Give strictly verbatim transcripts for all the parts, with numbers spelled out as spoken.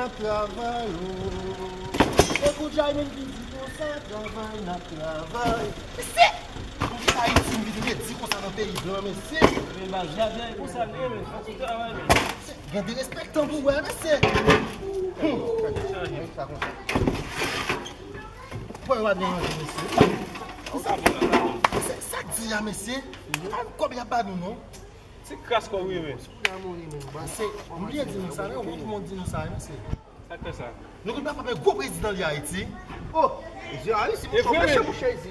Travay, o. Tankou Djaymen ki di konsa, travay, n ap travay. Mesye! Konsa Ayiti, m vin redi konsa nan peyi blan, mesye. Men baz, jaden konsa l ye, men fòk ou travay, men. Gen derespektan pou wè, mesye. Hum. Sa konsa. Pwen w ap deranje, mesye. Kisa? Mesye, sa k di a, mesye? Pa kòb y ap ba nou, non. Ti kras kòb wi, men. Mesye, m byen di nou sa, non? Bon, tout moun di nou sa, mesye. Sa k fè sa? Nou konn pa frape gwo prezidan li Ayiti. Oh, Ayiti, e vre, men.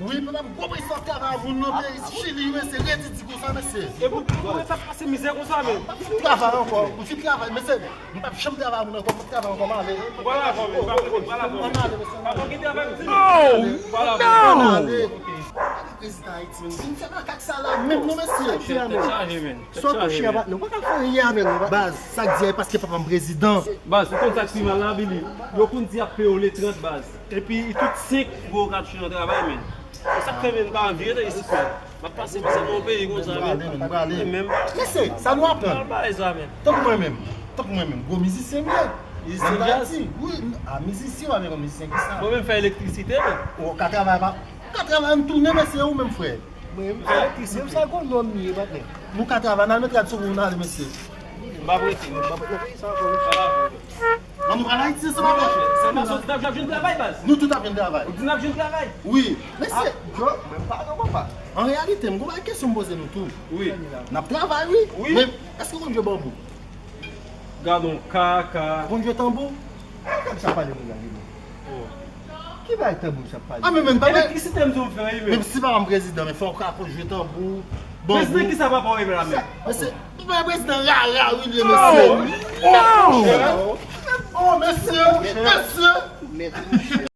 Wi, papa, gwo prezidan travay moun nan peyi Chili, mesye, redi di konsa, mesye. E pou, pou, pou sa pase mizè konsa, men. M ap fin travay ankò, m fin travay, mesye. M p ap janm travay moun ankò, m p ap travay ankò, m ale. Vwala, vwala, vwala, vwala. Ann ale, mesye. Pa gen travay, mesye. Oh, ann ale. Prezidan Ayiti, men. Vin fè makak sa la, menm non, mesye. Tèt chaje, men. Tèt chaje, men. Sa w kouche a, patnè, ou pa ka fè anyen avè l, non. Baz, sa k di a, e paske papa m prezidan. Baz, ou konn sa k pi mal la, Billy? Yo konn di y ap peye w le trant, baz. Epi, tout senk gwo katouch nan travay, men. E sa k fè, men, m pa anvi rete isit, men. M ap pase mizè nan yon peyi konsa, men. M prale, men, m prale. Men, men. Mesye, sa nou aprann. Al bay sa, men. Tankou mwen menm. Tankou mwen menm. Gwo mizisyen m ye. Mizisyen djaz? Wi, a mizisyen, w ap vin yon mizisyen ki sa? Mwen menm fè elektrisite, men. Ou ka travay pa, ou ka travay, ann tounen, mesye, ou menm, frè. Mwen menm, mwen menm sa gwo nonm li ye, patnè. Nou ka travay, n al met rad sou moun, n ale, mesye. M p ap rete, non. M p ap rete nan peyi sa ankò, mesye. An nou pral Ayiti ansanm avè l. Sa pa sòti, n ap jwenn travay, baz. Nou tout ap jwenn travay. Ou di n ap jwenn travay? Wi. Mesye, Djo, mwen pa nan papa. An reyalite, m gon bagay kesyon m poze nou tou. Wi. N ap travay, wi. Wi. Men, èske w konn jwe banbou? Gad on kaka. Ou konn jwe tanbou? Kaka sa pale moun la, li bon. Oh. Ki bagay tanbou sa pale? Ah, men, men, pa elektrisite m di w m fè, wi, men. Men si papa m prezidan, men fò w ka konn jwe tanbou, banbou. Prezidan ki sa papa w ye la, men? Mesye, papa prezidan rara, wi, li ye, mesye. Oh! Oh, mesye, mesye.